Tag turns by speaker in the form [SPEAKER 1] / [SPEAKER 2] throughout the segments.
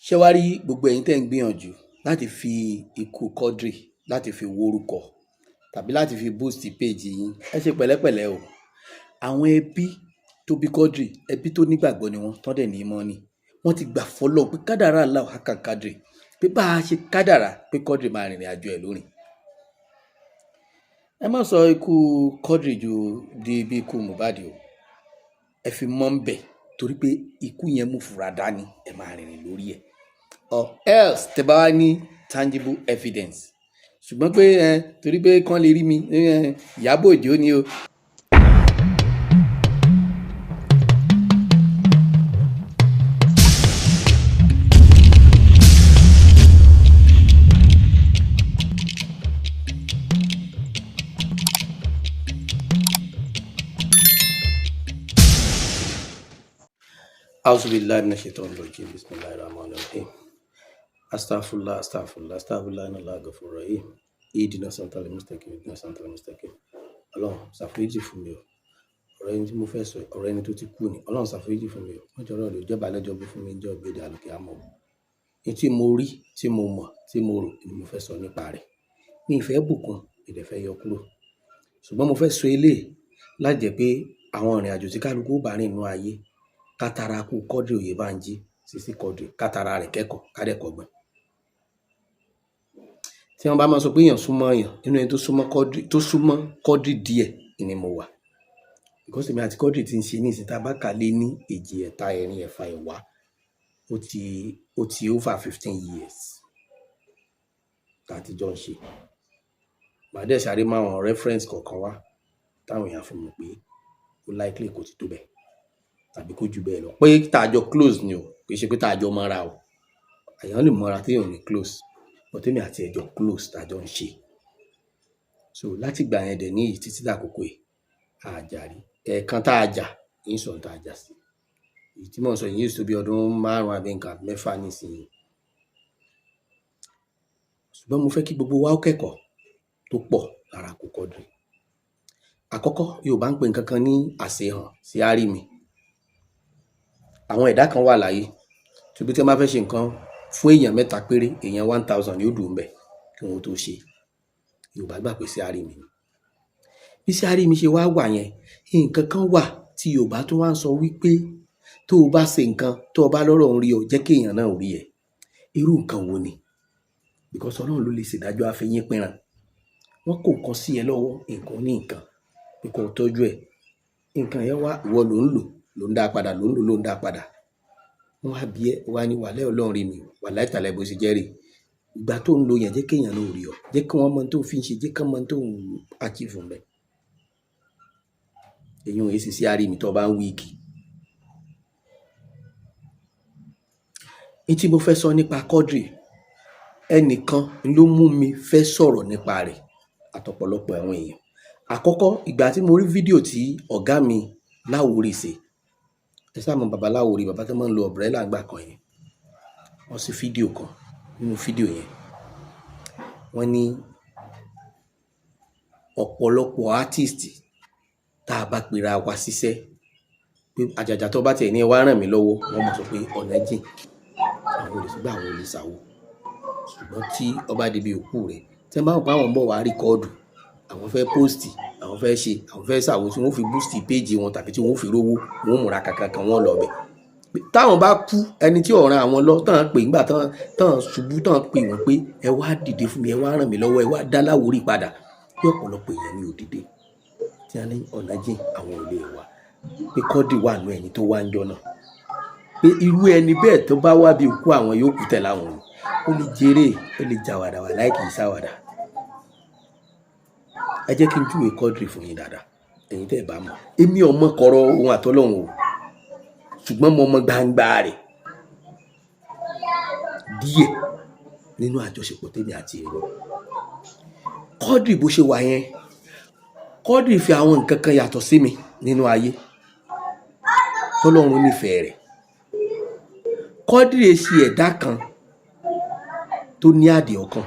[SPEAKER 1] Ṣé wàá rí gbogbo ẹ̀yin tẹ́ ń gbìyànjú láti fi ikú Quadri láti fi wórúkọ tàbí láti fi boost page yín, ẹ ṣe pẹ̀lẹ́pẹ̀lẹ́ o. Àwọn ẹbí tó bí Quadri, ẹbí tó nígbàgbọ́ ni wọ́n, tán dẹ̀ ní ìmánì. Wọ́n ti gbà fọ́lọ́run pé kádàrá Allahu haqqa qadri, pé bá a ṣe kádàrá pé Quadri máa rìnrìn àjò ẹ̀ lónìí. Ẹ má sọ ikú Quadri ju di bí ikú Mohbad o. Ẹ fi mọ́ ń bẹ̀ torí pé ikú yẹn mú fura dání, ẹ máa rìnrìn lórí ẹ̀. Or else tẹ́ bá wá ní tangible evidence. Ṣùgbọ́n pé ẹ torí pé kán lè rí mi, Ìyábọ̀ Òjó ni o. A'udhu billahi minash shaitanir rajim. Bismillahir rahmanir rahim. Astaghfirullah, astaghfirullah, astaghfirullah, inna Allaha ghafurur rahim. Ihdina siratal mustaqim, ihdina siratal mustaqim. Ọlọ́run ṣàforíjì fún mi o. Ọ̀rọ̀ ẹni tí mo fẹ́ sọ, ọ̀rọ̀ ẹni tó ti kú ni. Ọlọ́run ṣàforíjì fún mi o. Má jọ̀rọ̀ rẹ̀ ó jẹ́ ìbálẹ́jọ́ bú fún mi níjọ́ ìgbéde àlùkìyámọ̀ o. Ohun tí mo rí, tí mo mọ̀, tí mo rò ni mo fẹ́ sọ nípa rẹ̀. Mi ì fẹ́ bùkún, mi dẹ̀ fẹ́ yọ kúrò. Ṣùgbọ́n mo fẹ́ sọ eléyìí láti jẹ́ pé àwọn ìrìn àjò tí kálukú ó bá rìn nínú ayé, ká tara kú Quadri Oyèbánjí, Sisi Quadri, ká tara rẹ̀ kẹ́kọ̀ọ́, ká dẹ̀ kọ́gbọ́n. Tí wọ́n bá máa sọ pé èèyàn súnmọ́ èèyàn, nínú ẹni tó súnmọ́ Quadri díẹ̀ ni mo wà. Because èmi àti Quadri ti ń ṣe ní ìsìn tá a bá kà lé ní èjì, ẹ̀ta, ẹ̀rin, ẹ̀fà, ẹ̀wá, ó ti over 15 years tá a ti jọ ń ṣe. Màá dẹ̀ sáré mú àwọn reference kọ̀ọ̀kan wá táwọn èèyàn fi mọ̀ pé ó likely kó ti tó bẹ́ẹ̀ tàbí kó jù bẹ́ẹ̀ lọ. Pé tá a jọ close ni o, kì í ṣe pé tá a jọ mọ́ra o. Èèyàn lè mọ́ra téèyàn ò ní close, but èmi àti ẹ̀ jọ close tá a jọ ń ṣe. So láti ìgbà yẹn dẹ̀ níyìí títí dàkókò yìí, a jà rí. Ẹ̀ẹ̀kan tá a jà, ń sọ ohun tá a jà sí. Èyí tí mò ń sọ yìí yóò tó bí ọdún márùn-ún àbí nǹkan àbí mẹ́fà nísìnyí. Ṣùgbọ́n mo fẹ́ kí gbogbo wa ó kẹ́kọ̀ọ́ tó pọ̀ lára ikú Quadri. Àkọ́kọ́, Yorùbá ń pè nǹkan kan ní àṣehàn sí árími. Àwọn ẹ̀dá kan wà láyé tó bí tí wọ́n bá fẹ́ ṣe nǹkan fún èèyàn mẹ́ta péré, èèyàn 1,000 ni ó dùn ńbẹ̀ kí wọ́n tó ṣe. Yorùbá gbà pé sí árími ni. Bí sí árími ṣe wá wà yẹn, nǹkan kan wà tí Yorùbá tún wá ń sọ wípé tó o bá ṣe nǹkan, tó o bá lọ́rọ̀ ń rí ọ, jẹ́ kí èèyàn náà rí ẹ. Irú nǹkan wo ni? Because Ọlọ́run ló lè ṣèdájọ́ afẹyín pínran. Wọ́n kó nǹkan sí ẹ lọ́wọ́, nǹkan ní nǹkan, pé kó o tọ́jú ẹ̀. Nǹkan yẹn wá, ìwọ ló ń lò, ló ń dá padà, ló ń lò, ló ń dá padà. Wọ́n wá bí ẹ, wá ní wàláì Ọlọ́run rí mi, wàláì tàláì bó ṣe jẹ́ rèé. Ìgbà tó ń lo yẹn, jẹ́ kí èèyàn náà rí ọ. Jẹ́ kí wọ́n mọ ohun tó fi ń ṣe, jẹ́ kí wọ́n mọ ohun tó ń achieve ńbẹ̀. Èyí ò ṣe sí árími tó bá ń weak. Ní tí mo fẹ́ sọ nípa Quadri, ẹnìkan ló mú mi fẹ́ sọ̀rọ̀ nípa rẹ̀ àtọ̀pọ̀lọpọ̀ àwọn èèyàn. Àkọ́kọ́, ìgbà tí mo rí fídíò tí ọ̀gá mi Láwórì ṣe. Ẹ ṣáà mọ bàbá Láwórì, bàbá tó máa ń lo umbrella ńgbà kan yẹn. Wọ́n ṣe fídíò kan. Nínú fídíò yẹn, wọ́n ní ọ̀pọ̀lọpọ̀ artist tá a bá pera wa síṣẹ́ pé àjàjà tó bá tiẹ̀ ní ẹ wá ràn mí lọ́wọ́, wọ́n máa sọ pé ọ̀nà jìn. Àwọn ò lè ṣùgbọ́n àwọn ò lè ṣàwo. Ṣùgbọ́n tí ó bá di bí òkú rẹ̀, tí wọ́n bá mọ̀ pé àwọn ń bọ̀ wá record, àwọn fẹ́ post, àwọn fẹ́ ṣe, àwọn fẹ́ ṣàwo tí wọ́n fi boost page wọn tàbí tí wọ́n fi rówó, wọ́n múra kankan kan wọ́n lọ bẹ̀. Táwọn bá kú, ẹni tí ó ràn àwọn lọ, tán pè nígbà tán, tán ṣubú, tán pè wọ́n pé ẹ wá dìde fún mi, ẹ wá ràn mí lọ́wọ́, ẹ wá dá Láwórì padà. Bí ọ̀pọ̀lọpọ̀ èèyàn ni ò dìde. Tí wọ́n ní ọ̀nà jìn, àwọn ò lè wá. Pé Quadri wà nínú ẹni tó wá ń jọ náà. Pé irú ẹni bẹ́ẹ̀ tó bá wá bí òkú àwọn yóò kú tẹ̀lé àwọn ni. Ó lè jèrè, ó lè jàwàdà wàláì kì í ṣàwàdà. Ẹ jẹ́ kí n júwe Quadri fún yín dáadáa. Ẹ̀yin tẹ́ ẹ bá mọ̀. Èmi ò mọ̀ kọ̀rọ̀ ohun àtọlọ́hun o. Ṣùgbọ́n mo mọ gbangba rẹ̀ díẹ̀ nínú àjọṣepọ̀ tèmi àti ẹ̀ ní. Quadri bó ṣe wà yẹn, Quadri fi àwọn nǹkan kan yàtọ̀ sí mi nínú ayé. Tọ́lọ́run nífẹ̀ẹ́ rẹ̀. Quadri ṣe ẹ̀dá kan tó ní àdì ọkàn.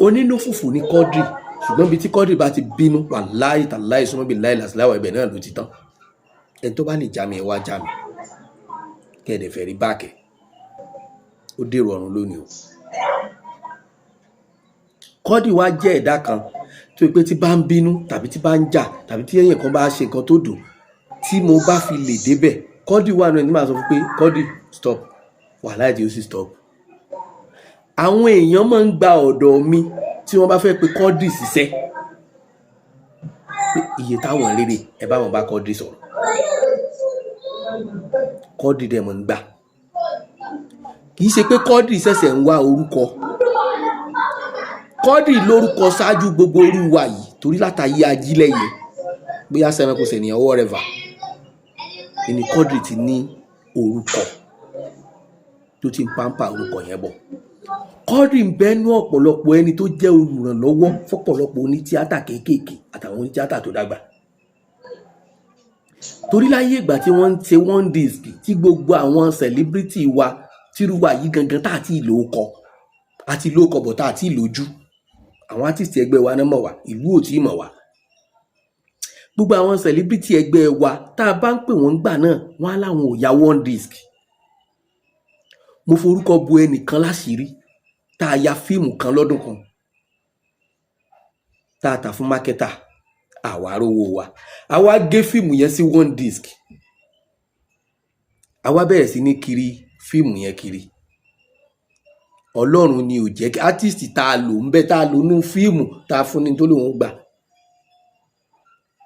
[SPEAKER 1] Onínú fùfù ni Quadri, ṣùgbọ́n bí tí Quadri bá ti bínú, wàláì tàláì súnmọ́ bí láì làsíláwà ibẹ̀ náà ló ti tán. Ẹni tó bá lè já mi, ẹ wá já mi. Kẹ́ ẹ dẹ̀ fẹ́ rí báàkì. Ó dèrò ọ̀run lónìí o. Quadri wá jẹ́ ẹ̀dá kan tó yẹ pé tí bá ń bínú tàbí tí bá ń jà tàbí tí èèyàn kan bá ṣe nǹkan tó dùn, tí mo bá fi lè débẹ̀, Quadri wà náà ní màá sọ fún pé, "Quadri, stop." Wàhálà tí ó sì stop. Àwọn èèyàn máa ń gba ọ̀dọ̀ mi tí wọ́n bá fẹ́ pe Quadri ṣiṣẹ́ pé iye táwọn rere ẹ bá wọn bá Quadri sọ̀rọ̀. Quadri dẹ̀ máa ń gbà. Kì í ṣe pé Quadri ṣẹ̀ṣẹ̀ ń wá orúkọ. Quadri lórúkọ ṣáájú gbogbo orú wa yìí, torí látàyé ajílẹ̀yẹ, bóyá sẹ́ranko sẹ̀nìyàn, whatever, ni Quadri ti ní orúkọ tó ti ń pamper orúkọ yẹn bọ̀. Quadri ń bẹ́nu ọ̀pọ̀lọpọ̀ ẹni tó jẹ́ olùrànlọ́wọ́ fọ́pọ̀lọpọ̀ onítíátà kéékèèké àtàwọn onítíátà tó dàgbà, torí láyé ìgbà tí wọ́n ń ṣe one disc, tí gbogbo àwọn celebrity wa, tírú wa yìí gangan tá àti ìlò kọ àti ìlò kọ bọ̀, tá àti ìlójú, àwọn artist ẹgbẹ́ wa náà mọ̀ wá, ìlú ò tí ì mọ̀ wá. Gbogbo àwọn celebrity ẹgbẹ́ wa tá a bá ń pè wọ́n gbà náà, wọ́n á láwọn ò ya one disc. Mo forúkọ bo ẹnìkan láṣìírí tá a ya fíìmù kan lọ́dún kan, tá a tà fún marketer, àwa rówó wa. Àwa gé fíìmù yẹn sí one disc, àwa bẹ̀rẹ̀ sí ní kiri fíìmù yẹn kiri. Ọlọ́run ni ò jẹ́ kí artist tá a lò ń bẹ́, tá a lò nú fíìmù, tá a fún ní tó lóun gbà.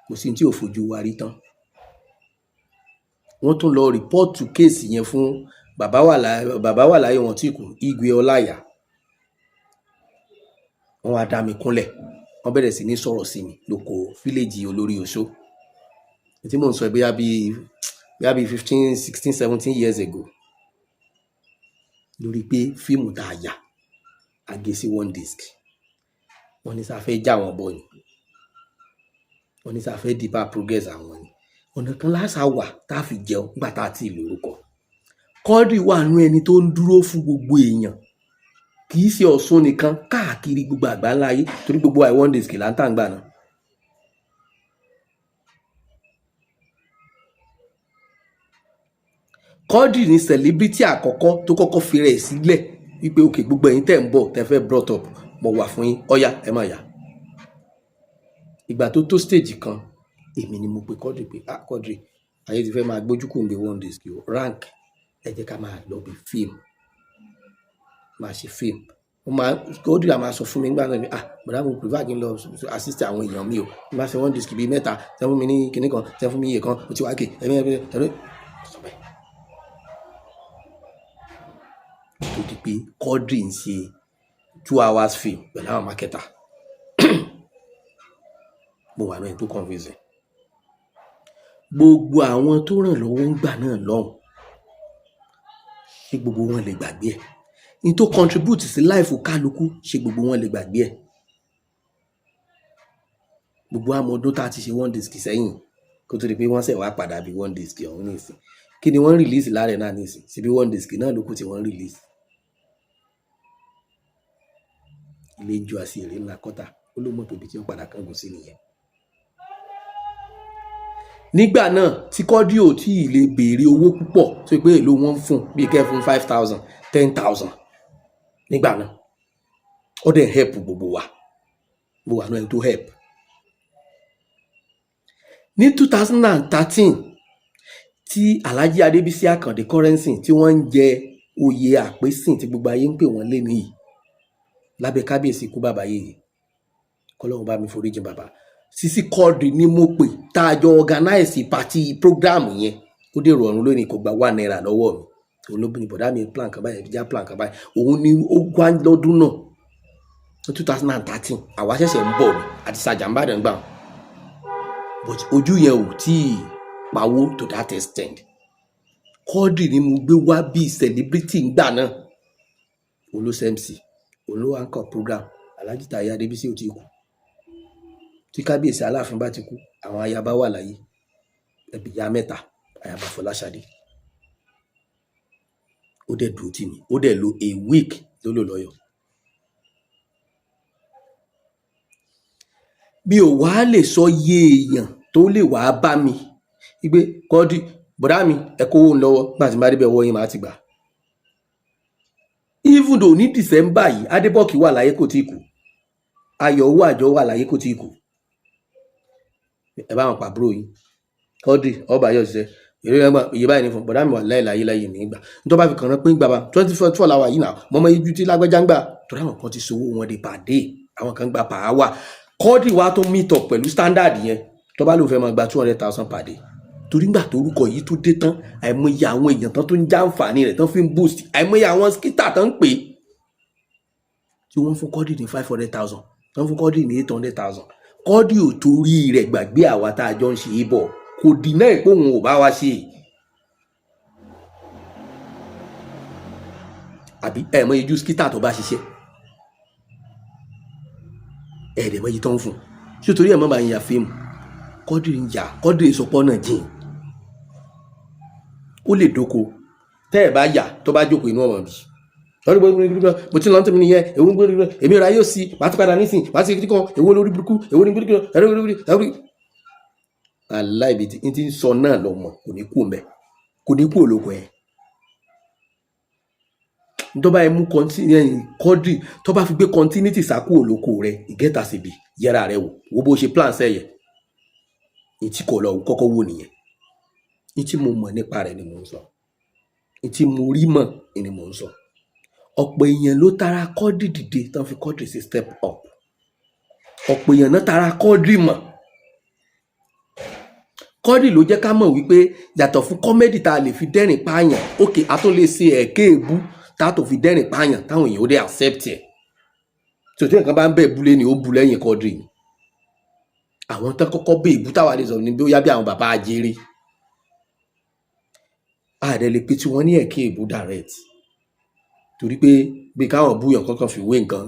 [SPEAKER 1] Kò sí tí ò fojú wa rí tán. Wọ́n tún lọ report case yẹn fún bàbá wà láyé, bàbá wà láyé, wọn tí kú, Igwe Ọláìyá. Wọ́n wá dá mi kúnlẹ̀, wọ́n bẹ̀rẹ̀ sí ní sọ̀rọ̀ sí mi lóko fíléèjì olórí oṣó tí mò ń sọ, bóyá bíi 15, 16, 17 years ago, lórí pé fíìmù tá a yà, a gé sí one disc. Wọ́n ní sáfẹ́ já wọn bọ̀ ni, wọ́n ní sáfẹ́ dìbà progress àwọn ni. Ọ̀nà kan láṣà wà tá a fi jẹun nígbà tá a ti lórúkọ. Quadri wà nú ẹni tó ń dúró fún gbogbo èèyàn, kì í ṣe Ọ̀ṣun nìkan, káàkiri gbogbo àgbáńlá ayé, torí gbogbo i one disc là ń tà ń gbà náà. Quadri ní celebrity àkọ́kọ́ tó kọ́kọ́ fi rẹ̀ sílẹ̀ wípé, "Ok, gbogbo ẹ̀yin tẹ̀ ń bọ̀, tẹ́ fẹ́ brought up, mo wà fún yín, ọ̀yá ẹ má yà." Ìgbà tó tó stage kan, èmi ni mo pe Quadri pé, "Ah, Quadri, ayé ti fẹ́ máa gbójú kò ń gbé one disc o rank, ẹ jẹ́ ká máa lọ bí fíìmù, máa ṣe fíìmù." Ó máa Quadri a máa sọ fún mi nígbà náà, "Ah, bọ̀dá, mo prefer kí n lọ assist àwọn èèyàn mi o. N bá ṣe one disc bíi mẹ́ta, tẹ́ fún mi ní kinní kan, tẹ́ fún mi iye kan, o ti wá kè ẹ̀mí ẹ̀mí ẹ̀mí." Sọ bẹ́ẹ̀ tó di pé Quadri ń ṣe 2 hours film pẹ̀lú àwọn marketer, mo wà náà tó convince gbogbo àwọn tó ràn lọ́wọ́ ń gbà náà lọ́hùn. Ṣé gbogbo wọn lè gbàgbé ẹ̀ ní tó contribute sí life kálukú? Ṣé gbogbo wọn lè gbàgbé ẹ̀? Gbogbo àmọ́ ọdún tá a ti ṣe one disc sẹ́yìn, kó tó di pé wọ́n ṣẹ̀ wá padà bí one disc ọ̀hún nìsín. Kí ni wọ́n release lára ẹ̀ náà nìsín? Síbí one disc náà ló kù tí wọ́n release. Ilé ijó àti èrè ńlá kọ́tà ó ló mọ̀ pé ibi tí ó padà kángun sí nìyẹn. Nígbà náà tí Quadri ò tí ì lè béèrè owó púpọ̀, tó pé èlò wọn ń fún bíi kẹ́ fún 5,000, 10,000 nígbà náà, ó dẹ̀ help gbogbo wa. Mo wà náà ẹni tó help. Ní 2013, tí Alhaji Adébísí Àkàndé Currency, tí wọ́n ń jẹ oyè àpésìn tí gbogbo ayé ń pè wọ́n lé nìyí lábẹ́ kábíyèsí ikú bàbá yèyé, kọ́lọ́run bá mi foríjìn bàbá. Sisi Quadri ni mo pè, tá a jọ organize party program yẹn. Ó dèrò ọ̀run lónìí, kò gba ₦1 lọ́wọ́ mi. Òun ló ní, "Bọ̀dá mi, plan kan báyìí, já plan kan báyìí." Òun ni ó wá lọ́dún náà ní 2013. Àwa ṣẹ̀ṣẹ̀ ń bọ̀ ni àti sàjàmbá gbà wọ́n, but ojú yẹn ò tí ì pawó to that extent. Quadri ni mo gbé wá bíi celebrity ńgbà náà. Òun ló ṣe MC, òun ló anchor program. Alhaji Taye Adébísí ò tí ì kú. Tí kábíyèsí Aláàfin bá ti kú, àwọn ayaba wà láyé, ẹbí ìyá mẹ́ta, ayaba Fọláṣadé. Ó dẹ̀ dúró tì mí, ó dẹ̀ lo a week ló lò lọ́yọ̀ọ́. Mi ò wá lè sọ iye èèyàn tó lè wá bá mi wípé, "Quadri, bọ̀dá mi, ẹ kówó ń lọ́wọ́." Nígbà tí n bá débẹ̀, ọwọ́ yín màá ti gbà. Even though ní December yìí, Adébọ́ọ̀kì wà láyé, kò tíì kú. Ayọ̀ owó àjọ wà láyé, kò tíì kú. Ẹ bá wọn pàbúrò yín Quadri ọba yóò ṣiṣẹ́ èrè ẹgbà iye báyìí ní fún bọ̀dá mi. Wà láì láyé láyé ní ìgbà tó bá fi kàn án pé ń gbà bá 24 làwà yìí náà mọ́mọ́ ijú tí lágbájá ń gbà, torí àwọn kan ti sowó wọn di per day, àwọn kan gba per hour. Quadri wa tó meet up pẹ̀lú standard yẹn, tó bá lóun fẹ́ máa gba 200,000 per day, torí ngbà torúkọ yìí tó dé tán, àìmọye àwọn èèyàn tán tó ń jàǹfààní rẹ̀, tán fi ń boost, àìmọye àwọn skita tán ń pè tí wọ́n fún Quadri ní 500,000, tán fún Quadri ní 800,000. Quadri ò torí rẹ̀ gbàgbé àwa tá a jọ ń ṣe é bọ̀, kò dínà pé òun ò bá wa ṣe. Àbí ẹ mọ ijú skita tó bá ṣiṣẹ́, ẹ dẹ̀ mọ iye tó ń fún ṣé, torí ẹ̀ mọ́ máa ń ya fíìmù. Quadri ń yà, Quadri sọpọ́ náà jìn, ó lè dóko tẹ́ ẹ̀ bá yà, tó bá jókòó inú ọmọ bì lọ́dún. Mo ti lọ́n tẹ̀mí nìyẹn. Èwo ń gbé èmi ra yóò sí, màá ti padà nísìn, màá ti kíkan. Èwo lórí burúkú? Èwo ní burúkú? Ẹ̀rọ ẹ̀rọ aláìbi tí n ti ń sọ náà lọ mọ̀, kò ní kú mẹ́, kò ní kú olóko ẹ̀. Tó bá yẹ mú Quadri, tó bá fi gbé continuity sákú olóko rẹ, ìgẹ́ta síbi yẹra rẹ wò, wo bó ṣe plan sẹ́yẹ ìtí kò lọ kọ́kọ́ wò nìyẹn. Ìtí mo mọ̀ nípa rẹ̀ ni mò ń sọ, ìtí mo rí mọ̀ ni mò ń sọ. Ọ̀pọ̀ èèyàn ló tara Quadri dìde, tán fi Quadri sí step up. Ọ̀pọ̀ èèyàn náà tara Quadri mọ̀. Quadri ló jẹ́ ká mọ̀ wípé yàtọ̀ fún comedy tá a lè fi dẹ́rìn pààyàn, ok, a tún lè ṣe ẹ̀kẹ́ èébú tá a tó fi dẹ́rìn pààyàn, táwọn èèyàn ó dé accept ẹ̀. Tòtí nǹkan bá ń bẹ̀ búlé ni ó bu lẹ́yìn Quadri ni. Àwọn tán kọ́kọ́ bẹ̀ èébú táwa lè sọ ní bóyá bí àwọn bàbá ajere ààrẹ lè pe tí wọ́n ní ẹ̀kẹ́ èébú direct, torí pé bí káwọn búyàn kankan fi wé nǹkan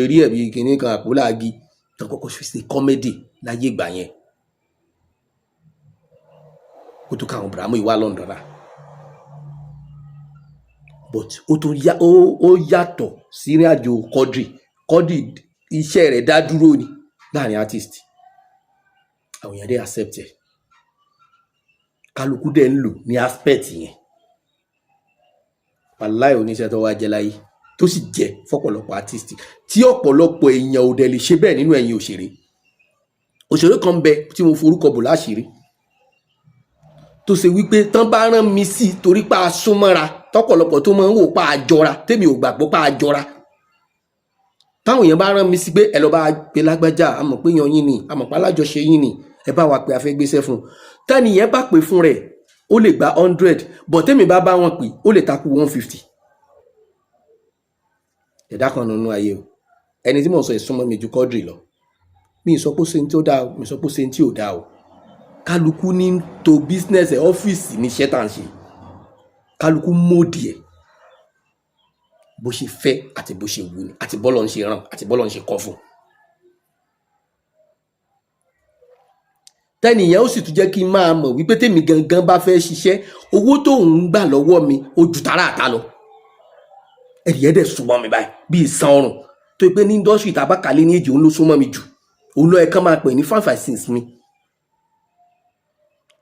[SPEAKER 1] eré ẹ̀ bí kinní kan àpòlági tán kọ́kọ́ fi ṣe comedy láyé ìgbà yẹn, kó tó káwọn Ibrahim ìwà London náà. But ó tún yá, ó yàtọ̀ sí ìrìn àjò Quadri. Quadri, iṣẹ́ rẹ̀ dá dúró ni láàrin artist. Àwọn èèyàn dẹ̀ accept ẹ̀, kálukú dẹ̀ ń lò ní aspect yẹn. Wàláì, oníṣẹ́ tó wá jẹ́ láyé, tó sì jẹ́ fọ́pọ̀lọpọ̀ artist, tí ọ̀pọ̀lọpọ̀ èèyàn ò dẹ̀ lè ṣe bẹ́ẹ̀ nínú ẹ̀yìn òṣèré. Òṣèré kan bẹ tí mo forúkọ bò láṣìírí, tó ṣe wípé tán bá rán mi sí torí pa súnmọ́ra, tọ́pọ̀lọpọ̀ tó máa ń wò pa àjọra, tèmi ò gbàgbọ́ pa àjọra. Táwọn èèyàn bá rán mi sí pé ẹ lọ bá pe lágbájá, àmọ̀ pé yan yín ni, àmọ̀ pé alájọṣe yín ni, ẹ bá wa pé a fẹ́ gbéṣẹ́ fún un, tẹ́nìyẹn bá pè fún rẹ̀, ó lè gba 100, but tèmi bá bá wọn pè, ó lè takú 150. Ẹ̀dá kan nínú ayé o. Ẹni tí mò ń sọ ìsúnmọ́ mi ju Quadri lọ. Mi ì sọ pé ó ṣe ní tí ó dáa o, mi ì sọ pé ó ṣe ní tí ò dáa o. Kálukú ní to business ẹ̀, ọ́fíìsì ní iṣẹ́ tá à ń ṣe. Kálukú mòdì ẹ̀ bó ṣe fẹ́ àti bó ṣe wù ní, àti bọ́lọ̀ ń ṣe ràn, àti bọ́lọ̀ ń ṣe kọ́ fún un. Tẹ́nìyẹn ó sì tún jẹ́ kí n máa mọ̀ wípé tèmi gangan bá fẹ́ ṣiṣẹ́, owó tó ń gbà lọ́wọ́ mi ó ju tààrà àta lọ. Ẹnìyẹn dẹ̀ súnmọ́ mi báyìí bíi ìsan ọrùn, tó pé ní industry tá a bá kàlé ní èjì, òun ló súnmọ́ mi jù, òun ló ẹ̀kan máa pè ní five five six mi.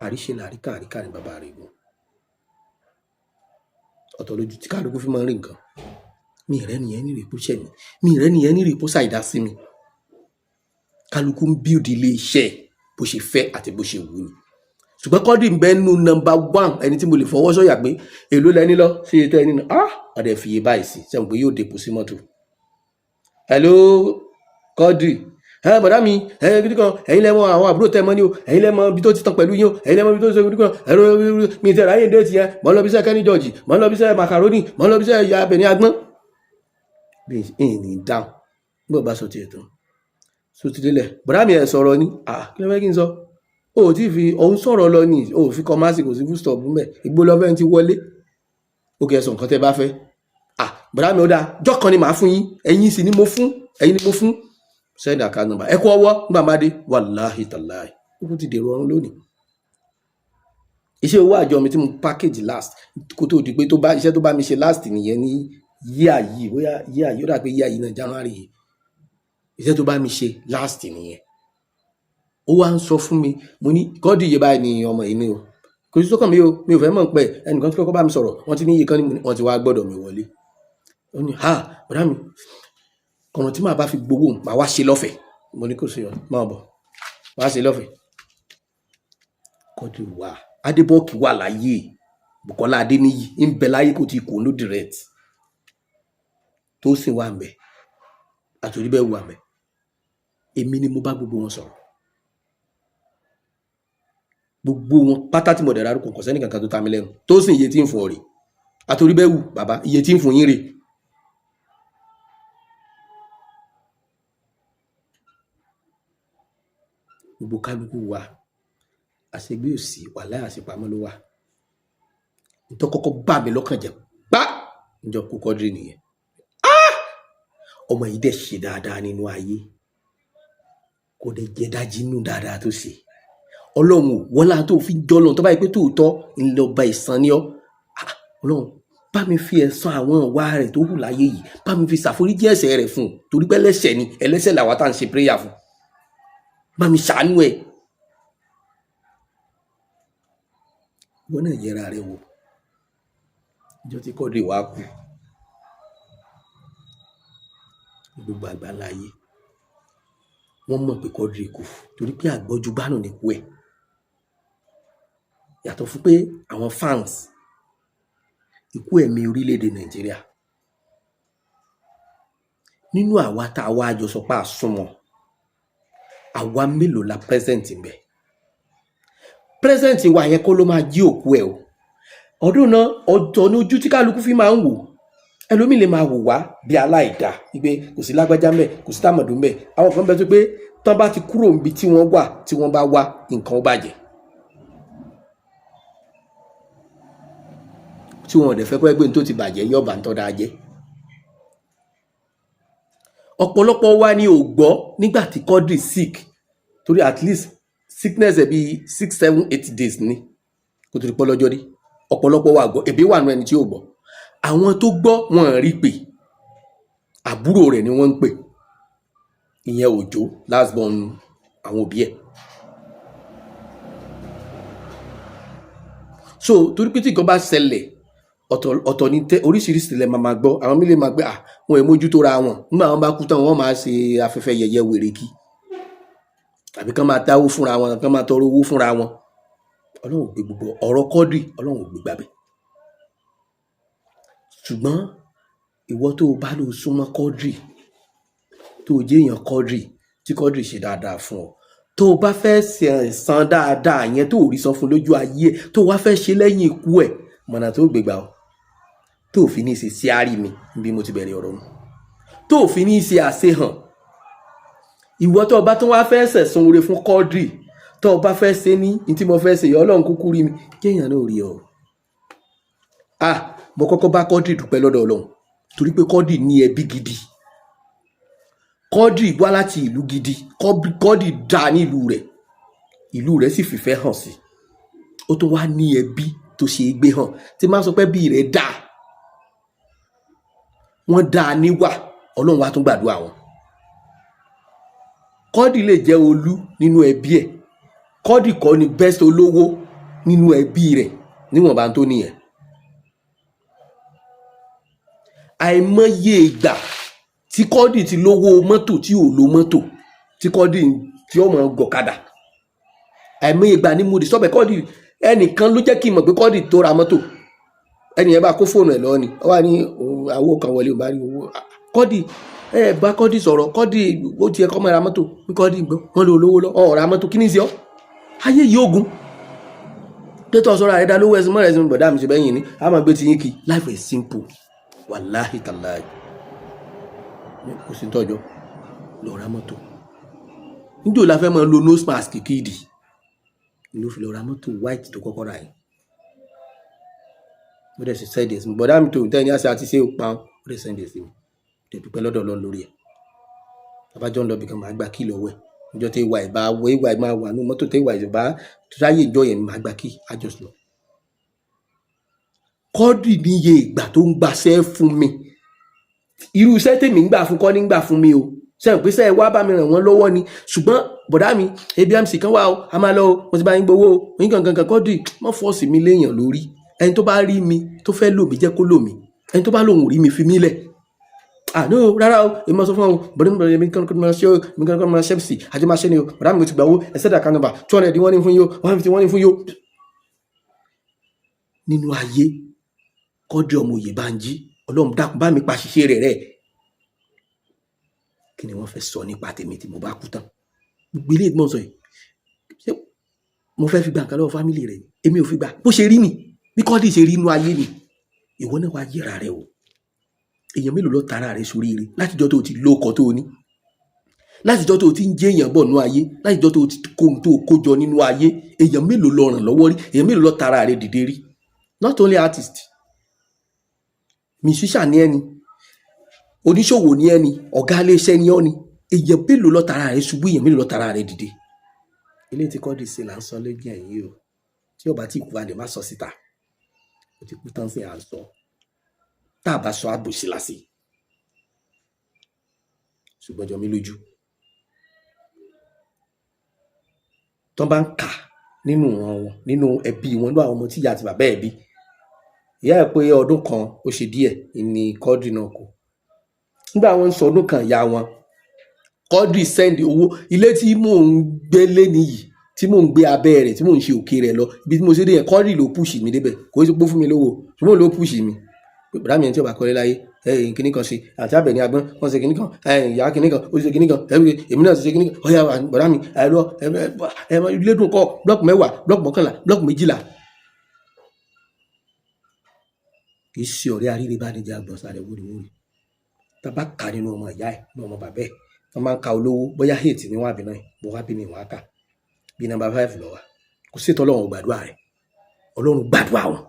[SPEAKER 1] Àríṣe làríkà, àríkà ní bàbá rẹ̀ gùn. Ọ̀tọ̀ lójú tí kálukú fi máa ń rí nǹkan. Mi rẹ́ nìyẹn ní ìrèpó ṣẹ̀ mi, mi rẹ́ nìyẹn ní ìrèpó ṣàìdá sí mi. Kálukú ń build ilé iṣẹ́ bó ṣe fẹ́ àti bó ṣe wù ní. Ṣùgbọ́n Quadri ń bẹ nínú number one ẹni tí mo lè fọwọ́ sọ̀yà pé èló lẹni lọ sí ètò ẹni náà. Ah, ọ̀dẹ̀ fi iye báyìí sí sẹ́wọ̀n pé yóò dépò sí mọ́tò. Hello Quadri, ẹ bọ̀dá mi, ẹ gidi kan, ẹ̀yin lẹ́mọ àwọn àbúrò tẹ́ mọ́ ní o, ẹ̀yin lẹ́mọ ibi tó ti tán pẹ̀lú yín o, ẹ̀yin lẹ́mọ ibi tó ti ṣe gidi kan, ẹ̀rọ mi tẹ̀lé ayé déètì yẹn, mọ̀ ń lọ bí iṣẹ́ Kenny George, mọ̀ ń lọ bí iṣẹ́ macaroni, mọ̀ ń lọ bí iṣẹ́ ìyá abẹ̀ní agbọ́n. Bí n ní dáhùn bí ọba sọ tiẹ̀ tán, so ti délẹ̀, bọ̀dá mi ẹ̀ sọ̀rọ̀ ni. Ah, kí ló fẹ́ kí n sọ? O ò tí fi òun sọ̀rọ̀ lọ ni, o ò fi kọ́másì, kò sí full stop ńbẹ̀. Igbó lọ́fẹ́ ti wọlé. Ó kẹ́ ẹ sọ nǹkan tẹ́ bá fẹ́. Ah, bọ̀dá mi, ó dáa, jọ́ kan ni màá fún yín, ẹ̀yin sì ni mo fún, ẹ̀yin ni mo fún. Send account number, ẹ kú ọwọ́ nígbà má dé. Wàláhì tàláhì, ó kú ti dèrò ọ̀run lónìí. Iṣẹ́ owó àjọ mi tí mo package last, kó tó di pé tó bá iṣẹ́ tó bá mi ṣe last nìyẹn ní yíà yìí, bóyá yíà yìí, ó dà pé yíà yìí náà, January yìí, iṣẹ́ tó bá mi ṣe last nìyẹn. Ó wá ń sọ fún mi, mo ní kọ́ọ̀dù iye báyìí ni ọmọ yìí ní o, kò sí sọ́kàn mi o, mi ò fẹ́ mọ̀ pé ẹnìkan tí kọ́kọ́ bá mi sọ̀rọ̀, wọ́n ti ní iye kan ní, wọ́n ti wá gbọ́dọ̀ mi wọlé. Ó ní, "Ha, bọ̀dá mi, ọ̀nà tí màá bá fi gbowó, màá wá ṣe lọ́fẹ̀ẹ́." Mo ní, "Kò sí ọ̀nà, máa bọ̀ wá ṣe lọ́fẹ̀ẹ́." Quadri wà, Adébọ́ọ̀kì wà láyé, Bùkọ́lá Adéníyì ń bẹ láyé, kò tí kò ló direct tó sì wà ń bẹ, àtòrí bẹ́ẹ̀ wà ń bẹ. Èmi ni mo bá gbogbo wọn sọ̀rọ̀, gbogbo wọn pátá tí mo dẹ̀ dárúkọ, kò sẹ́ni kankan tó ta mi lẹ́nu. Tó sì, iye tí ń fún ọ rè. Àtòrí bẹ́ẹ̀ wù bàbá, iye tí ń fún yín rè. Gbogbo kálukú wa, àṣegbé òsì wàláhì, àṣepamọ́ ló wà. Nítorí kọ́kọ́ bà mí lọ́kàn jẹ́ gbá níjọ́ kú Quadri nìyẹn. Ọmọ yìí dẹ̀ ṣe dáadáa nínú ayé, kò dẹ̀ jẹ́ dájí nínú dáadáa tó ṣe. Ọlọ́run ò wọ́lá tó fi jọ́ lọ́run, tó bá yẹ pé tòótọ́ ńlọba ìsan ni ọ́. Ọlọ́run, bá mi fi ẹ̀san àwọn ìwà rẹ̀ tó hù láyé yìí, bá mi fi ṣàforíjì ẹ̀ṣẹ̀ rẹ̀ fún un, torí pé ẹlẹ́ṣẹ̀ ni, ẹlẹ́ṣẹ̀ làwa tá à ń ṣe prayer fún. Bá mi ṣàánú ẹ̀. Ìwọ náà yẹra rẹ wò. Ìjọ tí Quadri wá kú, gbogbo àgbáńlá ayé wọ́n mọ̀ pé Quadri kú, torí pé àgbọ́júgbánù ní kú ẹ̀. Yàtọ̀ fún pé àwọn fans, ikú ẹ̀mí orílẹ̀-èdè Nàìjíríà. Nínú àwa tá a wá jọ sọ pé a súnmọ́, àwa mélòó la present ń bẹ? Present wa yẹn kọ́ ló máa jí òkú ẹ̀ o. Ọdún náà ọ̀tọ̀ ní ojú tí kálukú fi máa ń wò. Ẹlòmíì lè máa wò wá bí aláìda wípé kò sí lágbájá ńbẹ, kò sí tàmọ̀dù ńbẹ. Àwọn kan bẹ tó pé tán bá ti kúrò níbi tí wọ́n wà, tí wọ́n bá wá, nǹkan ó bàjẹ́, tí wọn ò dẹ̀ fẹ́ kó ẹgbẹ́ tó ti bàjẹ́ yóò bá ń tọ́ da jẹ́. Ọ̀pọ̀lọpọ̀ wa ni ò gbọ́ nígbà tí Quadri sick, torí at least sickness ẹ̀ bíi 6, 7, 8 days ni kó tó di pọ́ lọ́jọ́ rí. Ọ̀pọ̀lọpọ̀ wa gbọ́, èbí wà nù ẹni tí ò gbọ́. Àwọn tó gbọ́, wọn rí pé àbúrò rẹ̀ ni wọ́n ń pè, ìyẹn Òjó, last born àwọn òbí ẹ̀. So torí pé tí nǹkan bá ṣẹlẹ̀, ọ̀tọ̀ ọ̀tọ̀ ní tẹ, oríṣiríṣi lẹ máa gbọ́. Àwọn mílẹ̀ máa gbé à wọn ò mójútó ra wọn. Nígbà wọn bá kú tán, wọn máa ṣe afẹ́fẹ́ yẹ̀yẹ́ wèrè kí, tàbí kán máa dáwó fúnra wọn, kán máa tọrọ owó fúnra wọn. Ọlọ́run ò gbé gbogbo ọ̀rọ̀ Quadri, Ọlọ́run ò gbé gbàbẹ̀. Ṣùgbọ́n ìwọ tó o bá lọ súnmọ́ Quadri, tó o jẹ́ èèyàn Quadri, tí Quadri ṣe dáadáa fún ọ, tó o bá fẹ́ san dáadáa yẹn tó o rí san fún lójú ayé ẹ̀, tó o wá fẹ́ ṣe lẹ́yìn ikú ẹ̀, mọ̀nà tó gbégbá o, tó o fi ní í ṣe síárì mi bí mo ti bẹ̀rẹ̀ ọ̀rọ̀ nu, tó o fi ní í ṣe àṣehàn. Ìwọ tó o bá tún wá fẹ́ sẹ̀san oore fún Quadri, tó o bá fẹ́ ṣe ní ní tí mo fẹ́ ṣe yìí, Ọlọ́run kúkú rí mi, kéèyàn náà rí ọ. Ah, mo kọ́kọ́ bá Quadri dúpẹ́ lọ́dọ̀ Ọlọ́run, torí pé Quadri ní ẹbí gidi. Quadri wá láti ìlú gidi. Quadri dá ní ìlú rẹ̀, ìlú rẹ̀ sì fìfẹ́ hàn sí. Ó tún wá ní ẹbí tó ṣe é gbé hàn. Tí máa sọ pé bí rẹ̀ dá, wọ́n dá a níwà, Ọlọ́run wá tún gbàdúrà wọn. Quadri lè jẹ́ olú nínú ẹbí ẹ̀, Quadri kọ́ ni best olówó nínú ẹbí rẹ̀ níwọ̀nba tó nìyẹn. Àìmọye ìgbà tí Quadri ti lówó mọ́tò tí ò lo mọ́tò, tí Quadri tí ó mọ̀ gọ̀kadà. Àìmọye ìgbà ní mo dì sọ́bẹ̀ Quadri. Ẹnìkan ló jẹ́ kí n mọ̀ pé Quadri tó ra mọ́tò. Ẹnì yẹn bá kó fóònù ẹ̀ lọ́wọ́ ni, ó wà ní àwo kan wọlé, ò bá rí owó Quadri. Ẹ bá Quadri sọ̀rọ̀, Quadri ó tiẹ̀ kọ́ mọ́ ra mọ́tò ní Quadri gbọ́ wọ́n lé olówó lọ, ọ̀ ra mọ́tò, kí ni í ṣe ọ́? Ayé yìí ogun tètò ọ̀sọ́ra rẹ̀ dá lówó ẹ̀sìn mọ́ ẹ̀sìn bọ̀dá mi ṣe bẹ́yìn ni a máa gbé ti yín kí. Life is simple, wàláhì tàláhì, kò sí tọ́jọ́ lọ ra mọ́tò. Níjò la fẹ́ máa lo nose mask kíìdì ló fi lọ ra mọ́tò white tó kọ́kọ́ rà yìí. Ó dẹ̀ sì send ẹ̀ sí mi, bọ̀dá mi tó tẹ́ ní àṣẹ àti ṣé ó pa ó dẹ̀ send ẹ̀ sí mi. Dẹ̀ dúpẹ́ lọ́dọ̀ Ọlọ́run lórí ẹ̀. Abájọ́ ń lọ bìkan, màá gba kí lọ́wọ́ ẹ̀. Níjọ́ tí ìwà ìbá wọ ìwà máa wà ní mọ́tò, tí ìwà ìbá ráyè ìjọ yẹn, màá gba kí á just lọ. Quadri níye ìgbà tó ń gbaṣẹ́ fún mi, irú iṣẹ́ tèmi ń gbà fún kọ́ ní gbà fún mi o. Sẹ́yìn pé sẹ́yìn wá bá mi ràn wọ́n lọ́wọ́ ni. Ṣùgbọ́n bọ̀dá mi ABMC kan wà o, a máa lọ o, mo ti bá yín gbowó o, yín kankan kan. Quadri má force mi léèyàn lórí. Ẹni tó bá rí mi tó fẹ́ lò mí, jẹ́ kó lò mí. Ẹni tó bá lòun ò rí mi, fi mí lẹ̀. Ah no, rárá o, èmi máa sọ fún àwọn bọ̀dé mi, èmi kan máa ṣe o, èmi kan máa ṣe sí àjọ máa ṣe ni o. Bọ̀dá mi ti gbà owó ẹsẹ̀ dà kan nọ́mbà 200 wọ́n ní fún yín o, 150 wọ́n ní fún yín o. Nínú ayé, Quadri ọmọ Oyèbánjí, Ọlọ́run dákun bá mi pa ṣiṣẹ́ rẹ̀ rẹ̀. Kí ni wọ́n fẹ́ sọ nípa tèmi tí mo bá kú tán? Gbogbo ilé ìgbọ́n sọ yìí, ṣé mo fẹ́ fi gba nǹkan lọ́wọ́ family rẹ̀ ni? Èmi ò fi gbà. Bó ṣe rí ni, bí Quadri ṣe rí inú ayé ni. Ìwọ náà wá yẹra rẹ o. Èèyàn mélòó ló tara rẹ sóríire látijọ́ tó o ti lóko tó o ní, látijọ́ tó o ti ń jẹ́ èèyàn bọ̀ nínú ayé, látijọ́ tó o ti kó ohun tó o kó jọ nínú ayé? Èèyàn mélòó ló ràn lọ́wọ́ rí? Èèyàn mélòó ló tara rẹ dìde rí? Not only artist, musician ní ẹni, oníṣòwò ní ẹni, ọ̀gá iléeṣẹ́ ní ọ́ ni. Èèyàn mélòó ló tara rẹ ṣubú? Èèyàn mélòó ló tara rẹ dìde? Ilé tí Quadri ṣe là ń sọ lójú ẹ̀yìn o. Tí ó bá tí kú, a lè má sọ síta. Ó ti kú tán sí, à ń sọ. Tá a bá sọ, àbòsí lásì. Ṣùgbọ́n jọ mí lójú tó bá ń kà nínú ìran wọn, nínú ẹbí wọn, nínú àwọn ọmọ tí ìyá àti bàbá ẹ̀ bí. Ìyá ẹ̀ pé ọdún kan ó ṣe díẹ̀ ní Quadri náà kú. Nígbà wọn ń sọ ọdún kan ìyá wọn, Quadri send owó. Ilé tí mò ń gbé lé nìyí, tí mò ń gbé abẹ́ rẹ̀, tí mò ń ṣe òkè rẹ̀ lọ, ibi tí mo ṣe dé yẹn, Quadri ló push mi débẹ̀. Kò sí pé ó fún mi lówó, ṣùgbọ́n ló push mi pé bàdá mi, ẹni tí ó bá kọ́lé láyé, kíní kan ṣe àti Àbẹ̀ní agbọ́n wọ́n ṣe kíní kan, ìyá kíní kan ó ṣe kíní kan, èmi náà ṣe kíní kan. Ọ̀yà bàdá mi, ẹ lọ ẹ ilé dùn kọ́, blọọkù 10, blọọkù 11, blọọkù 12. Kì í ṣe ọ̀rẹ́ aríire bá ní jẹ́ àgbọ̀n sáré wóríwórí. Tá a bá kà nínú ọmọ ìyá ẹ̀, nínú ọmọ bàbá ẹ̀, wọ́n máa ń ka olówó bóyá 8 ní wọ́n àbí 9, mo wá bí mi wọ́n á kà bí number 5 lọ wá. Kò sí ètò. Ọlọ́run gbàdúrà rẹ̀, Ọlọ́run gbàdúrà wọn.